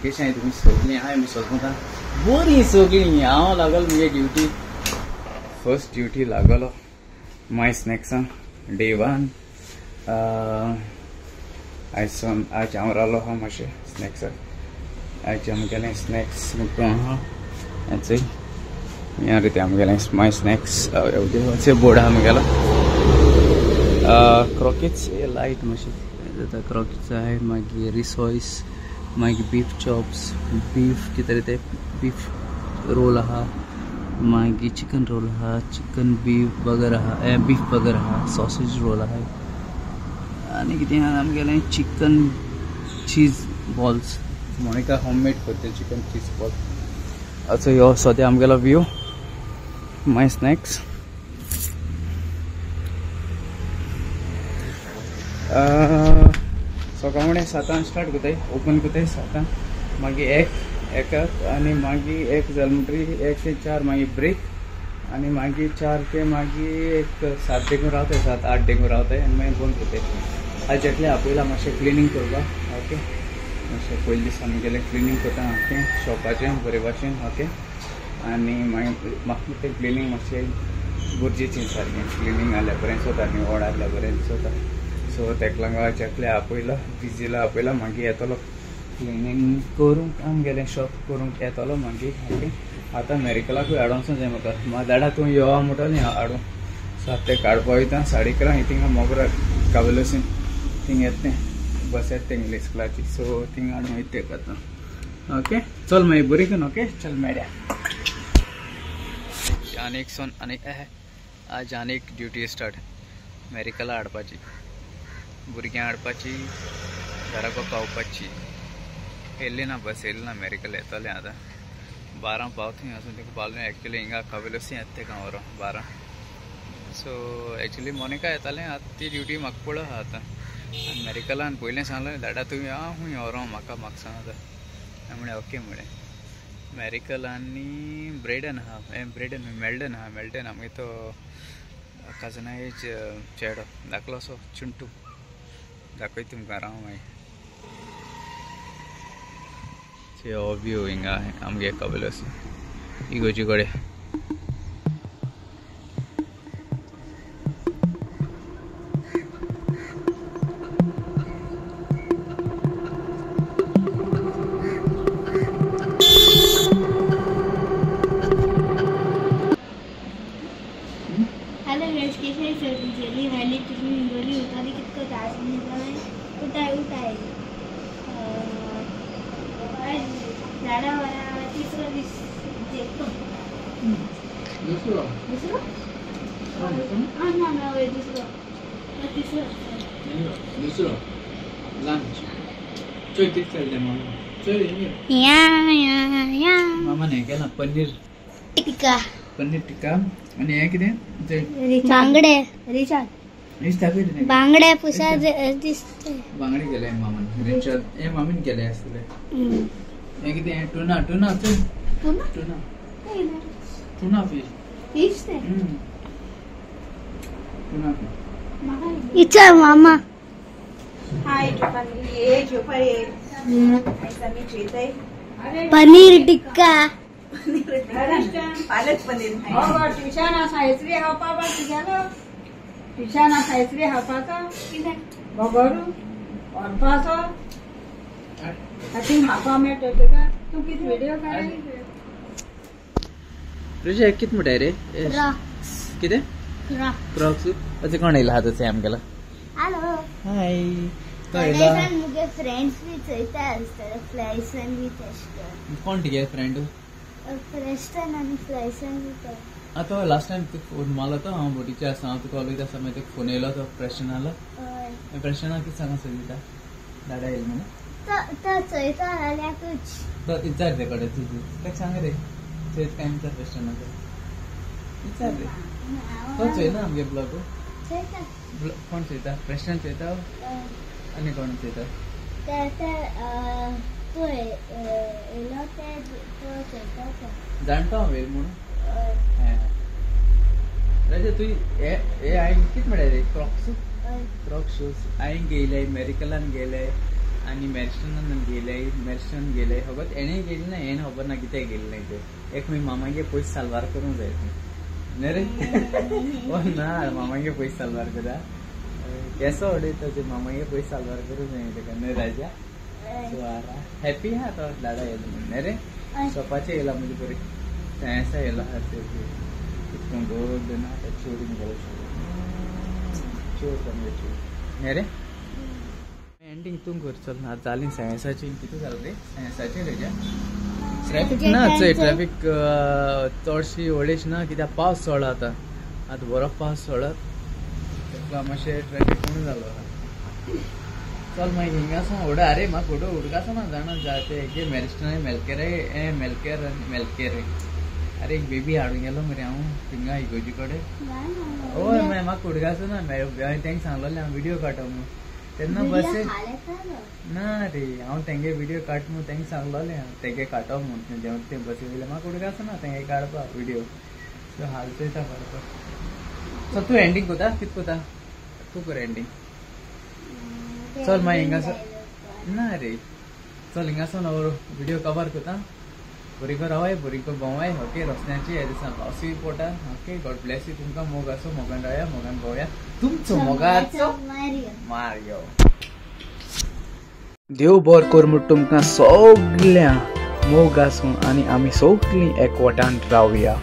कशें आहाय तुमी सगळीं आहाय मी सजमता बरीं सगळीं. हांव लागलो मुगे ड्युटी, फर्स्ट ड्युटी लागलो माय स्नॅक्सान डे वन. आयज आज हांव रावलो आहा मातशें स्नॅक्साक. आयज आमगेलें स्नॅक्स आहा चोय ह्या रिते आमगेलें माय स्नॅक्स बोर्ड आहा आमगेलो. क्रॉकेट्स लायट मातशें जाता, क्रॉकेट्स आहाय, मागीर रिसॉयस, मागीर बीफ चॉप्स, बीफ कितें तें बीफ रोल आहा, मागीर चिकन रोल आहा, चिकन बीफ बर्गर आहा, बीफ बर्गर आहा, सॉसेज रोल आहा, आनी कितें आहा आमगेलें chicken cheese balls. Monica homemade करता चिकन चीज बॉल. असो ह्यो सद्या आमगेलो व्यू माय स्नॅक्स. सकाळ सातांक स्टार्ट करताय, ओपन करताय सातांक, मागीर एक एकाक आनी मागीर एक जालें म्हणटकीर 1 ते 4 मागीर ब्रेक, आनी मागीर 4 ते मागीर एक 7 देखून रावताय, 7-8 देखून रावताय आनी मागीर बंद करताय. आज एकलें आपयलां मातशें क्लिनींग करपाक. ओके, मातशें पयलीं दीस आमगेलें क्लिनींग करता ओके शॉपाचें बरे भाशेन. ओके, आनी मागीर म्हाका तें क्लिनींग मातशें गरजेचें सारकें क्लिनींग आहल्या बरें जाता आनी ऑड आहल्या बरें जाता. सो तेका लागून चेकले आपयला, बिजीला आपयला, मागीर येतलो क्लिनींग करूंक आमगेलें शॉप करूंक येतलो मागीर. ओके, आतां मेरिकलाकूय हाडूंक जाय म्हाका, म्हाका दाडा तूं यो म्हणटलें हांव हाडूं. सो आतां तें काडपा वयता 11:30 थिंगा मोगरा कावेलोसीन थिंग येता तें बस येता तें इंग्लीश स्कुलाची. सो थिंग हाडूं वयता तेका आतां. ओके चल मागीर बरी करून. ओके चल मेळया. आनी एक सोन आनी आज आनी एक ड्युटी स्टार्ट, मेरिकला हाडपाची, भुरग्यां हाडपाची, घराको पावपाची. येयली ना बस, येयली ना मेरिकल, येतलें आतां 12 पावता वचून तेका पावलें. एक्चुली हिंगा कावेलोसी येता तेका व्हरो 12. सो एक्चुली मोनिका येतालें, आतां ती ड्युटी म्हाका पळो आहा आतां. आनी मेरिकलान पयलें सांगलें दाडा तूं या खूंय व्हरो म्हाका, म्हाका सांग आतां. हांवें म्हणलें ओके म्हणलें. मेरिकल आनी ब्रेडन आहा, ब्रेडन मेल्डन आहा, मेल्डन आमगे तो कजना एज चेडो धाकलो असो चिंटू दाखय तुमकां राव मागीर. हो व्यू हिंगा आमगे कावेलोसी इगोजी कडेन. हॅलो गाइस, कैसे चली वाली तुझी हिंगोली उतारी कितको तास उठाय उठाय झाडा वरा तिसरो दीस जेतो दुसरो दुसरो हां ना ना वय दुसरो तिसरो दुसरो लंच. चोय कितें चललें मामा, चोय या या या मामा न्ही केलां पनीर टिक्का, पनीर टिक्का. आनी हें कितें बांगडे, रिचार्ड बांगडे पुसा दिसते, बांगडे केले मामान, रिचार्ड हे मामीन केले आसतले. हें कितें टुना, टुना चोय, टुना टुना फिश, फिश ते टुना फिश. इच्छा मामा हाय ये जोपारी पनीर टिक्का, पालक पनीर. ट्युशन आसा खावपा तुगेलो ट्युशन आसा खावपाचो बगरू व्हरपाचो थिंग खावपा मेळटा तुका. तूं कितें व्हिडियो काड ऋषा कित म्हणटाय रे, कितें क्रॉक्स? अशें कोण येयला आतां चोय आमगेलो. हॅलो हाय, मुगे फ्रेंड्स बी चोयता आसतले, फ्लायसन बी तशें. कोण तुगे फ्रेंड? प्रेस्टन आनी फ्लायसन बी. आतां लास्ट टायम तुका फोन मारलो तो हांव बोटीचेर आसा, हांव तुका उलयता आसतना मागीर तुका फोन येयलो तो प्रेस्टनालो. प्रेस्टना कितें सांगूंक सोदता? दाडा येयलो म्हणून तो चोयता जाल्याकूच तो विचार रे कडे तुजी ताका सांग रे, चोयत काय विचार प्रेस्टनाक विचार रे. तो चोयना आमगे ब्लॉग? कोण चोयता? प्रेस्टन चोयता आनी कोण चोयता? जाणटो हांव येयल म्हणून. राजा तूं हे हांवें कितें म्हणलें रे, क्रॉक्स, क्रॉक्स शूज हांवें घेयले, मेरिकलान घेयले, आनी मॅरिस्टनान गेले, मॅरिस्टन गेले फकत एणें गेली ना, हें खबर ना कित्याक गेले ना ते. एक मागीर मामागे पयशे साल्वार करूंक जाय न्ही रे. ओ ना मामागे पयशे साल्वार करा केसो उडयता ते, मामागे पयशे साल्वार करूंक जाय तेका न्ही राजा. सो हॅपी आहा तो दादा येयलो म्हणून न्ही रे. शॉपाचेर येयला म्हणजे बरें सायन्सा येयलो आहा ते कितको गोड ना आतां चोरी गेलो, चोर सामकें चोर न्ही रे. एंडींग तूं कर चल ना जाली सायन्साची. कितें जालें रे सायन्साची रेजा? ट्रॅफिक ना चोय, ट्रॅफिक चडशी व्हडलीशी ना कित्याक पावस चडला आतां, आतां बरो पावस चडत तेका मातशें ट्रॅफिक कमी जालो. चल मागीर हिंगासून उडो. अरे म्हाका उडो उडकासो ना जाणा जाय ते एक मॅरिस्टन मेलकेरे मेलकेर मेलकेरे. अरे एक बेबी हाडून गेलो मरे हांव थिंगा इगोजी कडेन. हय म्हाका उडकासो ना, हांवें तेंका सांगलोलें हांव व्हिडियो काडटा म्हणून तेन्ना बसीर ना रे हांव तेंगे व्हिडियो काड म्हणून तेंका सांगलोलें हांव तेगे काडटो म्हणून जेवण ते बसीर वयले म्हाका उडकासो ना तेंगे काडपाक व्हिडियो. सो हाल चोयता बरोबर. सो तूं एंडींग कोता कित कोता तूं कर एंडींग. चल मागीर हिंगासो ना रे, चल हिंगासून व्हिडियो कवर कोता. बरी कर रावाय, बरी कर भोंवाय. ओके रस्त्याची ह्या दिसा पावसूय पोटा. Okay God Blaise you. तुमकां मोग आसो, मोगान रावया, मोगान भोंवया. तुमचो मोगाचो मारियो. देव बरो कर म्हूण तुमकां सगळ्यां मोग आसूं आनी आमी सगळीं एकवटान रावया.